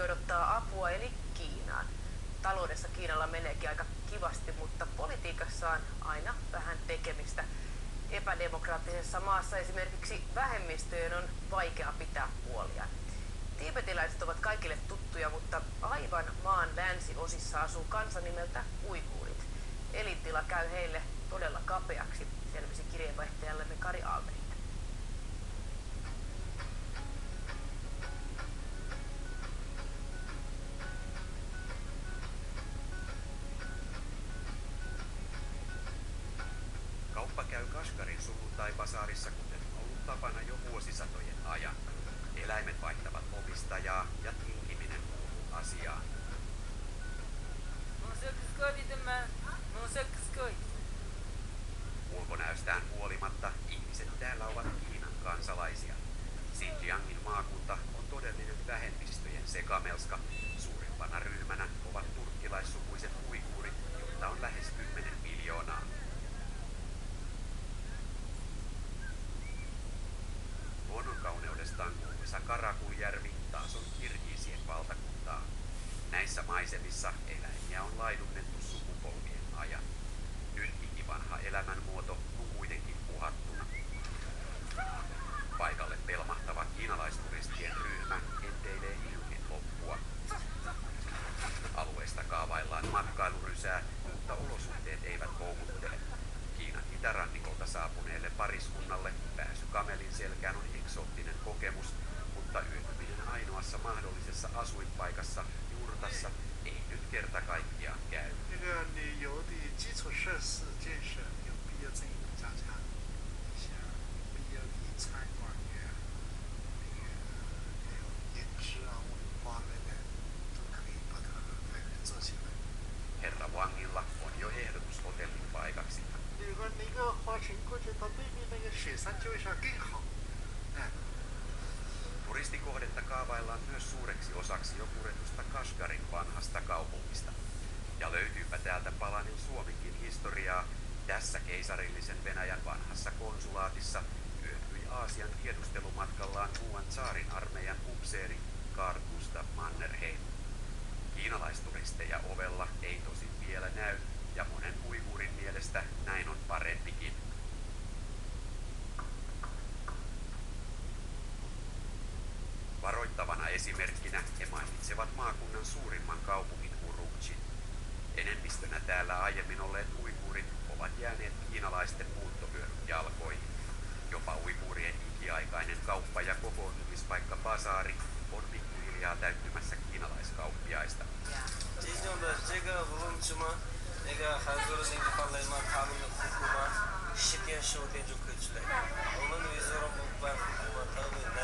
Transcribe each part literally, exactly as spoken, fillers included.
odottaa apua eli Kiinaan. Taloudessa Kiinalla meneekin aika kivasti, mutta politiikassa on aina vähän tekemistä. Epädemokraattisessa maassa esimerkiksi vähemmistöjen on vaikea pitää puoliaan. Tiibetiläiset ovat kaikille tuttuja, mutta aivan maan länsiosissa asuu kansa nimeltä uiguurit. Elintila käy heille todella kapeaksi, selvisi kirjeenvaihtajallemme Kari Aalberille. Kauppa käy Kashgarin sunnuntaibasaarissa, kuten on ollut tapana jo vuosisatojen ajan. Eläimet vaihtavat omistajaa ja tinkiminen kuuluu asiaan. Ulkonäöstään huolimatta ihmiset täällä ovat Kiinan kansalaisia. Xinjiangin maakunta on todellinen vähemmistöjen sekamelska. Suurimpana ryhmänä ovat turkkilaissukuiset uiguurit, joita on lähes kymmenen miljoonaa. Luonnonkauneudestaan kuuluisa Karakuljärvi taas on Kirgiisien valtakuntaa. Näissä maisemissa eläimiä on laidunnettu sukupolvien ajan. Nyt ikivanha elämänmuoto on kuitenkin uhattuna. Paikalle pelmahtava kiinalaisturistien ryhmä enteilee ilmin loppua. Alueesta kaavaillaan matkailurysää, mutta olosuhteet eivät houkuttele. Kiinan itärannikolta saapuneelle pariskunnalle pääsy kamelin selkään on eksoottinen kokemus, mutta yöpyminen ainoassa mahdollisessa asuinpaikassa, jurtassa, ei nyt kerta kaikkiaan käy. 那个旅游的基础设施建设有必要进一步加强一下，有必要以餐馆呀、那个还有饮食啊、文化类的，都可以把它再做起来。 Herra Wangilla on jo ehdotus hotellipaikaksi. 如果那个花钱过去，它对面那个雪山就会上更好。哎， Turistikohdetta kaavaillaan myös suureksi osaksi jo puretusta Kashgarin vanhasta kaupungista. Ja löytyypä täältä palanen Suomenkin historiaa, tässä keisarillisen Venäjän vanhassa konsulaatissa yöpyi Aasian tiedustelumatkallaan muuan tsaarin armeijan upseeri Carl Gustav Mannerheim. Kiinalaisturisteja ovella ei tosin vielä näy, ja monen uiguurin mielestä näin on parempikin. Varoittavana esimerkkinä he mainitsevat maakunnan suurimman kaupungin Urumqin. Enemmistönä täällä aiemmin olleet uiguurit ovat jääneet kiinalaisten muuttovyöryn jalkoihin. Jopa uiguurien ikiaikainen kauppa- ja kokoontumispaikka basaari on pikkuhiljaa täyttymässä kiinalaiskauppiaista. 真正的这个乌鲁木齐嘛，那个还是那个巴勒嘛，他们的姑姑嘛，十点十五点就可以出来。我们维族人不办姑姑嘛，特别难。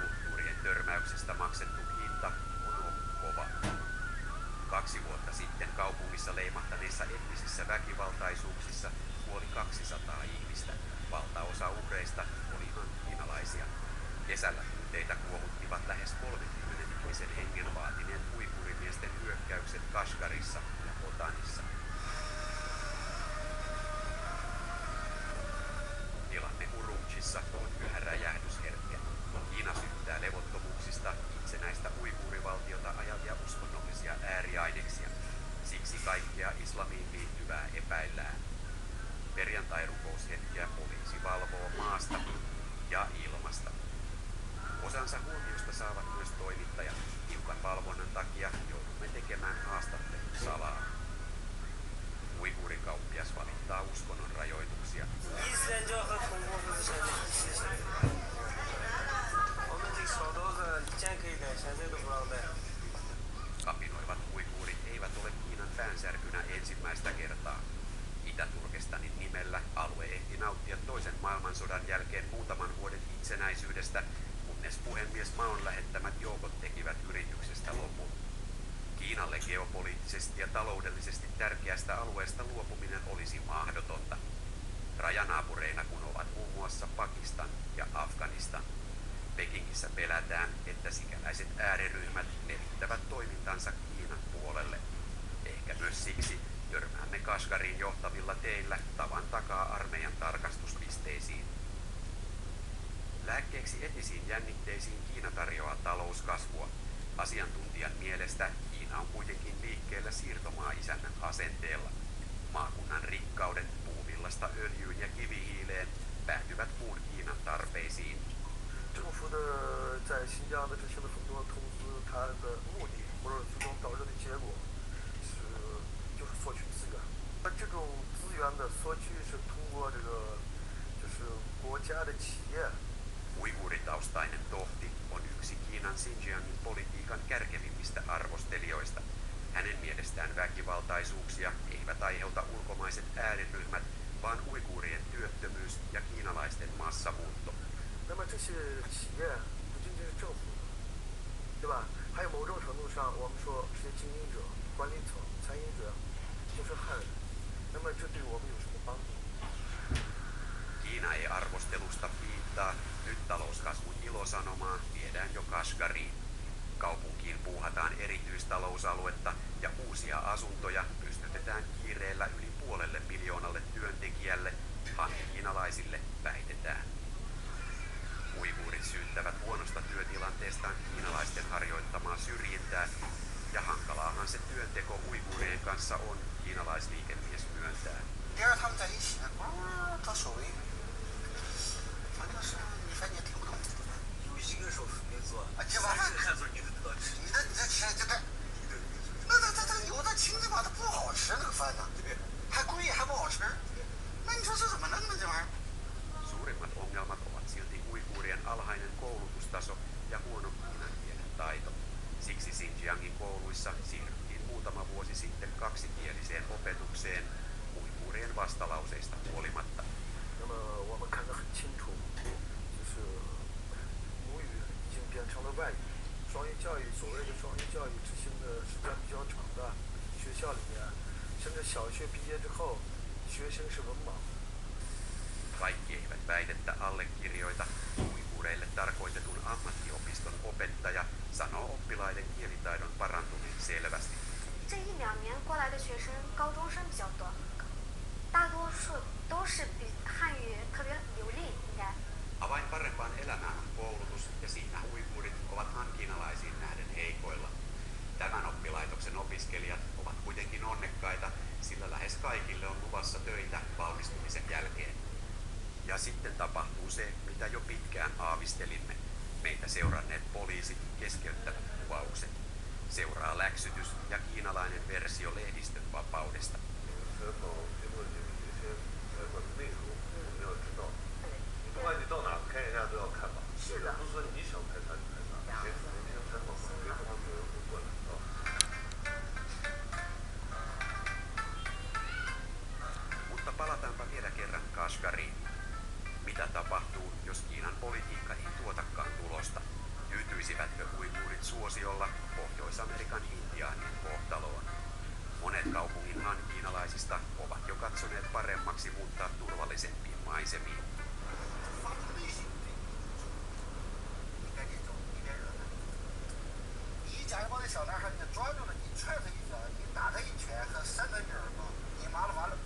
Kulttuurien törmäyksestä maksettu hinta on ollut kova. Kaksi vuotta sitten kaupungissa leimahtaneissa etnisissä väkivaltaisuuksissa kuoli kaksisataa ihmistä. Valtaosa uhreista oli ihan kiinalaisia. Kesällä tunteita kuohuttivat lähes kolmenkymmenen ihmisen hengen vaatineet uiguurimiesten hyökkäykset Kashgarissa ja Hotanissa. Tilanne Urumqissa on yhä räjähdysherkkä. Kiina syyttää levottomuuksista itsenäistä uiguurivaltiota ajavia uskonnollisia ääriaineksia. Siksi kaikkea islamiin liittyvää epäillään. Perjantai-rukoushetkiä poliisi valvoo maasta ja ilmasta. Osansa huomiosta saavat myös toimittajat. Tiukan valvonnan takia joudumme tekemään haastattelut salaa. Uiguurikauppias valittaa uskonnon rajoituksia. Kapinoivat uiguurit eivät ole Kiinan päänsärkynä ensimmäistä kertaa. Itä-Turkestanin nimellä alue ehti nauttia toisen maailmansodan jälkeen muutaman vuoden itsenäisyydestä, kunnes puhemies Maon lähettämät joukot tekivät yrityksestä lopun. Kiinalle geopoliittisesti ja taloudellisesti tärkeästä alueesta luopuminen olisi mahdotonta. Rajanaapureina kun ovat muun muassa Pakistan ja Afganistan. Pekingissä pelätään, että sikäläiset ääriryhmät levittävät toimintansa Kiinan puolelle. Ehkä myös siksi törmäämme Kashgariin johtavilla teillä tavan takaa armeijan tarkastuspisteisiin. Lääkkeeksi etnisiin jännitteisiin Kiina tarjoaa talous- talouskasvua. Asiantuntijan mielestä Kiina on kuitenkin liikkeellä siirtomaa-isännän asenteella. Maakunnan rikkaudet puuvillasta öljyyn ja kivihiileen päätyvät muun Kiinan tarpeisiin. 政府的在新疆的这些的很多投资，它的目的或者最终导致的结果是，就是索取资源。那这种资源的索取是通过这个，就是国家的企业。 Uiguuritaustainen tohti on yksi Kiinan Xinjiangin politiikan kärkevimmistä arvostelijoista. Hänen mielestään väkivaltaisuuksia eivät aiheuta ulkomaiset ääriryhmät, vaan uiguurien työttömyys ja kiinalaisten massamuutto. 那么这些企业不仅仅是政府的，对吧？还有某种程度上，我们说这些经营者、管理层、参与者，就是汉人。那么这对我们有什么帮助？ Kiina ei arvostelusta piittaa. Nyt talouskasvun ilosanomaa viedään jo Kashgariin. Kaupunkiin puuhataan erityistalousaluetta ja uusia asuntoja pystytetään kiireellä yli puolelle miljoonalle työntekijälle, hankiinalaisille väitetään. Uiguurit syyttävät huonosta työtilanteestaan kiinalaisten harjoittamaa syrjintää, ja hankalaahan se työntekoihin kanssa on, kiinalaisliikemies myöntää. 第二，他们在一起呢，呱，他所谓，反正是你反正也听不懂。有一个说没错，啊，这玩意儿，看出你的道理。你的你这吃这个，那他他他有的亲戚嘛，它不好吃那个饭呢，还贵还不好吃，那你说这怎么弄呢？这玩意儿。 Suurimmat ongelmat ovat silti uiguurien alhainen koulutustaso ja huono kiinan kielen taito. Siksi Xinjiangin kouluissa siirryttiin muutama vuosi sitten kaksikieliseen opetukseen uiguurien vastalauseista huolimatta. 那么我们看得很清楚，就是母语已经变成了外语。双语教育，所谓的双语教育执行的时间比较长的学校里面，甚至小学毕业之后，学生是文盲。 Kaikki eivät väitettä allekirjoita. Uiguureille tarkoitetun ammattiopiston opettaja sanoo oppilaiden kielitaidon parantuneen selvästi. 这一两年过来的学生，高中生比较多，大多数都是比汉语特别流利，应该。 Avain parempaan elämään on koulutus, ja siinä uiguurit ovat hankiinalaisiin nähden heikoilla. Tämän oppilaitoksen opiskelijat ovat kuitenkin onnekkaita, sillä lähes kaikille on luvassa töitä valmistumisen jälkeen. Ja sitten tapahtuu se, mitä jo pitkään aavistelimme. Meitä seuranneet poliisit keskeyttävät kuvaukset. Seuraa läksytys ja kiinalainen versio lehdistön vapaudesta. 采访，因为有一些采访的内容我们要知道，你不管你到哪看一下都要看吧。是的，不是说你想拍啥就拍啥，每次人家采访嘛，别的方面人都过来啊。 Mutta palataanpa vielä kerran Kashgariin. Mitä tapahtuu, jos Kiinan politiikka ei tuotakaan tulosta? Tyytyisivätkö uiguurit suosiolla Pohjois-Amerikan Intiaanien kohtaloon? Monet kaupungin hankiinalaisista ovat jo katsoneet paremmaksi muuttaa turvallisempiin maisemiin. 发动内讧，你赶紧走，你别惹他。你假如把那小男孩你抓住了，你踹他一脚，你打他一拳，还扇他一耳光，你麻烦完了。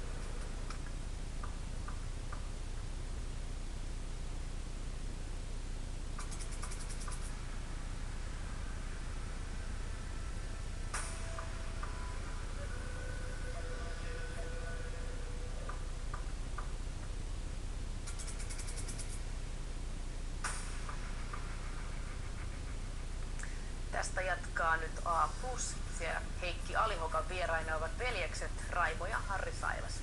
Tästä jatkaa nyt A plus. Siellä Heikki Alihokan vieraina ovat veljekset Raivo ja Harri Sailas.